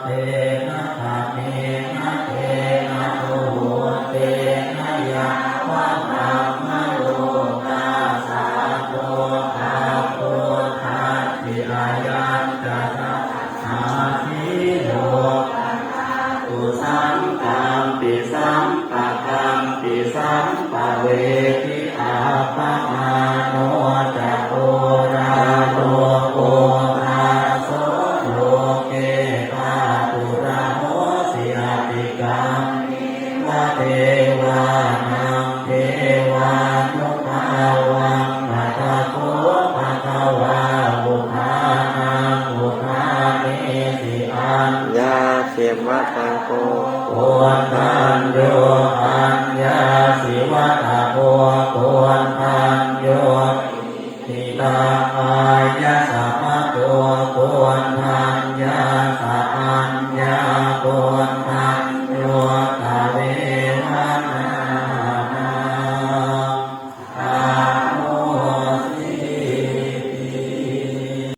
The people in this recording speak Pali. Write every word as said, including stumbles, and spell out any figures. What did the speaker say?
tena khaṇena tena muhuttena yāva brahmalokā saddo abbhuggacchi. Ayañca dasadhā sīlo paṭhātu saṅkampi sampakampi sampavedhi. Appamāṇo ca oḷāro obhāso loke pāturahosi atikkammeva devānaṃ devānubhāvaṃ. Atha kho bhagavā udānaṃ udānesi: Aññāsi vata bho koṇḍañño, aññāsi vata bho koṇḍañño, itihidaṃ āyasmato koṇḍañño